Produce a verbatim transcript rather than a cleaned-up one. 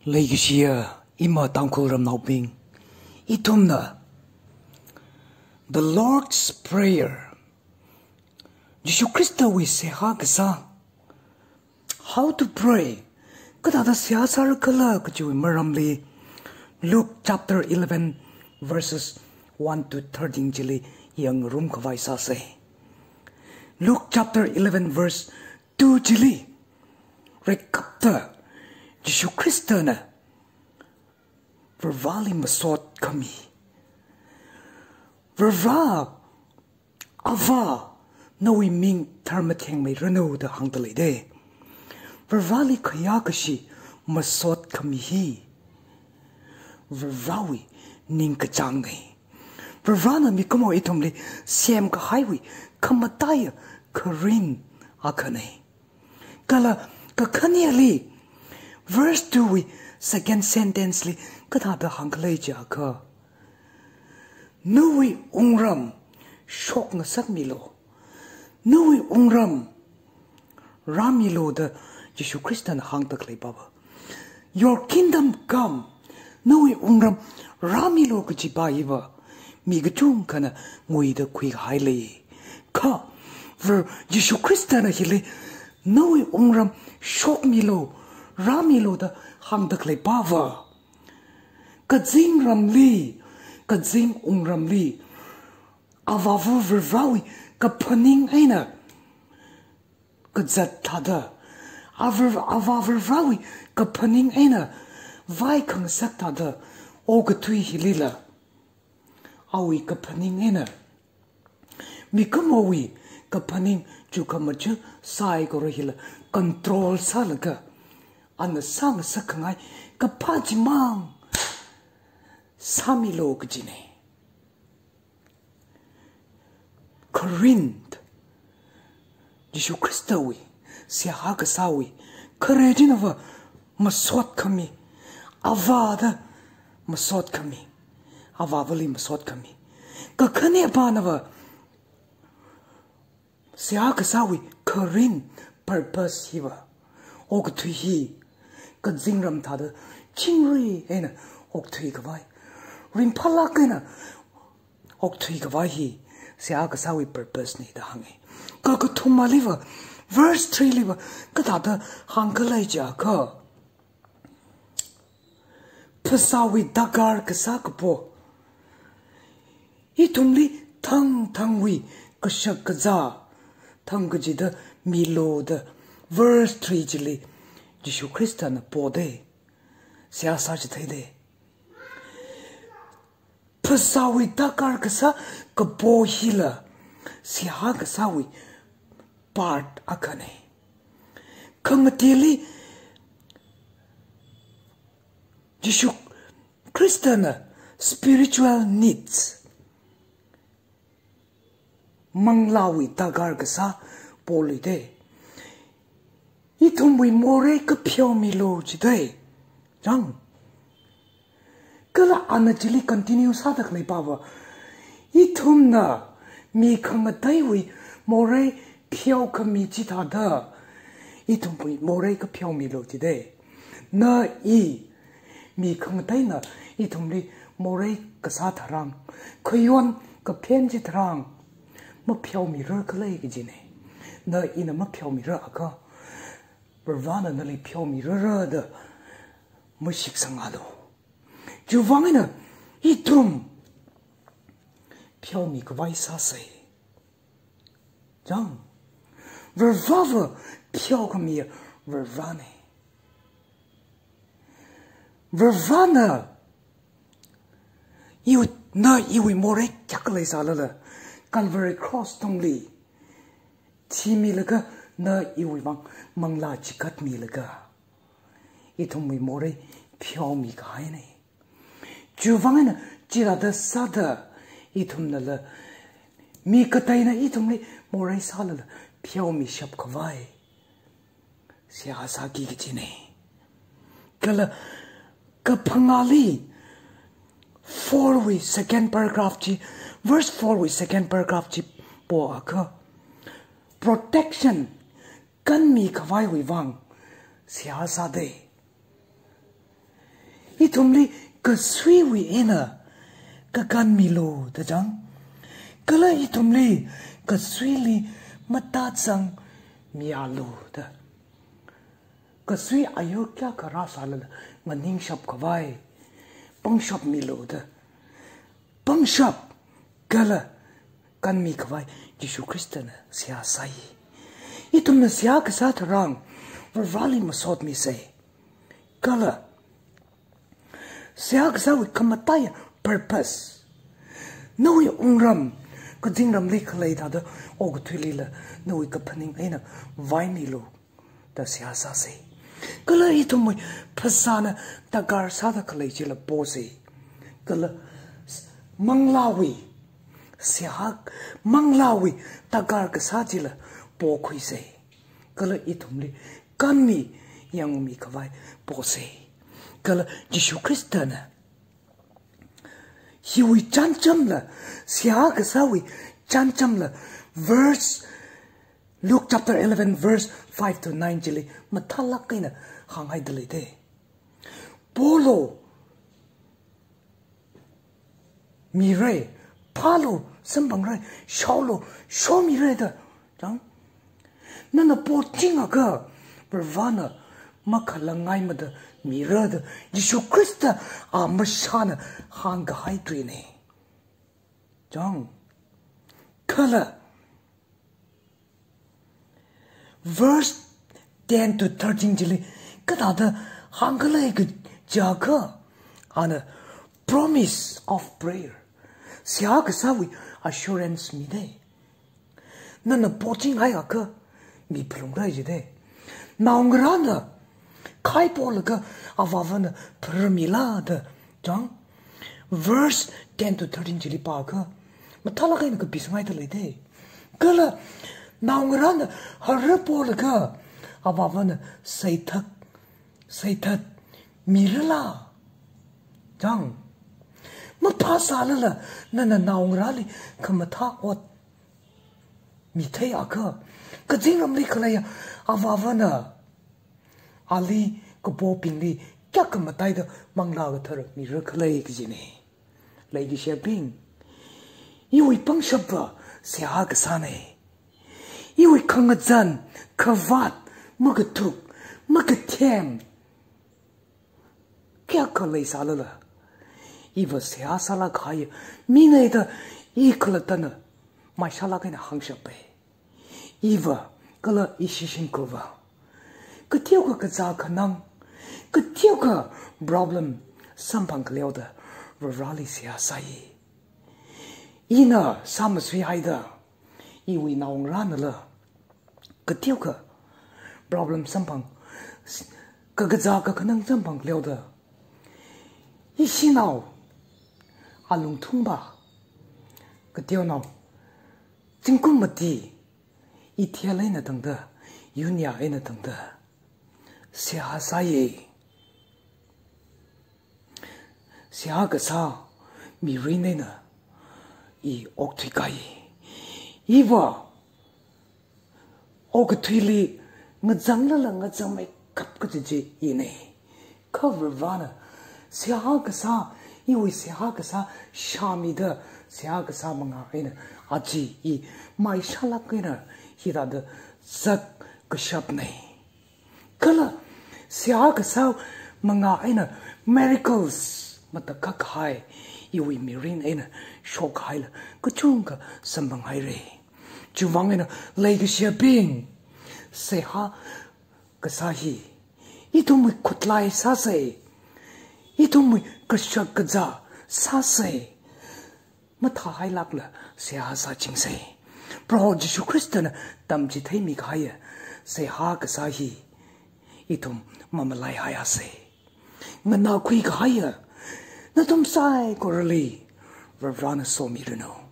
Leikashiya ima Tangkhul ramnaobing, ithumna the Lord's Prayer, Jishu Khristawui seihā kasā, how to pray, kathāda seihā sāra khala kajiwui maramli, Luke chapter eleven, verses one to thirteen chili yangngarum khavai sāsa. Luke chapter eleven, verse two chili, reikapta Jishu Khristana Varivarāli masot khami, Varivarā, Avā, nawui ming tharmathengmeiranu da hāngda leida. Varivarāli khayākashi masot khami hi Varivarāwui ningkachāngna. Varivarāna mikumo ithumli semkahaiwui khamataiya kharin akhana. Kala kakhaneli, verse two wui second sentence li kathāda hāngkhala jiakha, nawui wungram shokngasakmilu, nawui wungram rāmilu da Jishu Khristana hāngda khalei pava, "Your kingdom come," nawui wungram rāmilu kaji pa hiva mi kachungkhana nguida khuikahai lei. Kha Var-, Jishu Khristana hili nawui wungram shokmilu, rāmilu da hāngda khalei pava, kazingramli, kazing wungramli, Avāva Varivarāwui kaphaning eina kazat thāda, Avā, Avā Varivarāwui kaphaning eina vaikhangasak thāda okathui hilila, awui kaphaning eina mikumowui kaphaning chukhamachuk saikora hila control sālaga, ana sāngasak khangai kaphā chimang sāmilu kajina. Kharin, Jishu Khristawui seihā kasāwui khare chinava masot khami, Avāda masot khami, Avāvali masot khami. Kakhane panava seihā kasāwui kharin, purpose hiva, okathui hi kazingram thāda chingri eina okthui khavai, ringphālāk eina okthui khavai hi seihā kasāwui purpose na da hānga. Kakathuma liva, verse three liva kathāda hāngkhala jiakha, phasāwui darkar kasā kapo, ithumli thangthangwui kashak kazā thangkachida milu da verse three chili Jishu Khristana poda. Seihā sāchitheida. Phasāwui darkar kasā kapo hila seihā kasāwui part akhana. Khangateili Jishu Khristana spiritual needs, manglāwui darkar kasā poluida. Ithumwui morei kapheomilu jida. Chang. Kala ana chili continue sāda khalei pava, ithumna mi khangateiwui morei pheokhami chithāda ithumwui morei kapheomilu jida. Na i, mi khangateina ithumli morei kasā tharan, khayon kaphen chitharan mapheomira khala kajina. Na ina mapheomira akha, Varivarāna nali pheomirara da mashitsanglu. Chiwuivang eina ithum pheomi khavai sāsa. Chang, Varivarāva pheokhamiya Varivarāna. Varivarāna iwui, na iwui morei kayākha leisālala, Calvary Cross tungli thimilaga, na iwuivang manglā chikatmilaga, ithumwui morei pheomi kahaina. Chiwuivang eina chithāda sāda ithumnala, mi kateina ithumli morei sālala pheomishap khavai seihā sāki kajina. Kala kaphangāli, four wui second paragraph chi, verse four wui second paragraph chi poakha, protection kanmi khavaiwui vang seihā sāda. ithumli kasuiwui eina kakanmilu da chang. Kala ithumli kasuili matāzangmialu da. Kasui ayur kayākha rāsālala nganingshap khavai pangshap milu da. Pangshap kala kanmi khavai Jishu Khristana seihā sāi. Ithumna seihā kasā tharan Varivarali masotmisei. Kala seihā kasāwui khamataiya purpose, nawui wungram kazingramli khalei thāda okathuilila nawui kaphaning eina vaimilu da seihā sāsei. Kala ithumwui phasāna darkar sāda khalei chila posei. Kala s-, manglāwui seihā, manglāwui darkar kasā chila pokhuisei. Kala ithumli kanmi yangmi khavai posei. Kala Jishu Khristana hiwui chānjamla, seihā kasāwui chānjamla, verse, Luke chapter eleven verse five to nine chili mathālāk eina hānghaida leidei. Polu mira, phālu samphangra, shaolu shomira da chang. Nana pochingakha Varivarana makhalangngaimada mira da Jishu Khrista a mashāna hāngkahai tuina chang. Kala verse ten to thirteen chili kathāda hāngkhala kajiakha, ana promise of prayer, seihā kasāwui assurance midei. Nana pochinghaiakha miphalungra jidei. Naongarāna khai polaga avāvana phararmila da chang. Verse ten to thirteen chili pākha mathālāk eina kapisanghaida leidei. Kala naongarāna hara polaga avāvana seithat, seithatmirala chang. Maphāsālala nana naongarāli khamathā ot mitheiakha, kazingramli khaleiya avāvana ali kapobingli kayākha mataida Manglā Kathara mira khala kajina. Leikashiyabing, iwui pangshapva seihā kasāna. Iwui khangazan, khavāt, makathuk, makathem kayākha leisālala, iva seihā sālāk kahai mina da i khalattana maishālāk eina hāngshappai. Iva kala ishi shimkhurva kateokha kazā khanang, kateokha problem samphang khaleoda Varivarali seihā sāi. Ina sāmasuihaida iwui naongarānala kateokha problem samphang, kakazā kakhanang samphang khaleoda ishinao, alungthungva, kateonao, zingkum mati, Ethel eina tangda, Euodia eina tangda seihā sāi. Seihā kasā mirin eina i okthuikahai. Iva okathuili ngazanglala ngazangmeikap kaji chi ina. Kha Varivarana seihā kasā, iwui seihā kasā shāmida, seihā kasā mangā eina aja i maishālāk eina hithāda zatkashapna. Kala seihā kasā mangā eina miracles matakhak kahai iwui mirin eina shokhaila kachungkha samphanghaira. Chiwuivang eina leikashiyabing, seihā kasā hi ithumwui khutlai sāsa, ithumwui kashak kazā sāsa. Mathāhailākla seihā sāchingsa. Proho Jishu Khristana tamchitheimi kahaiya seihā kasā hi ithum mamalaihaiasa. Nganākhui kahaiya nathum saikorali Varivarana somiranu.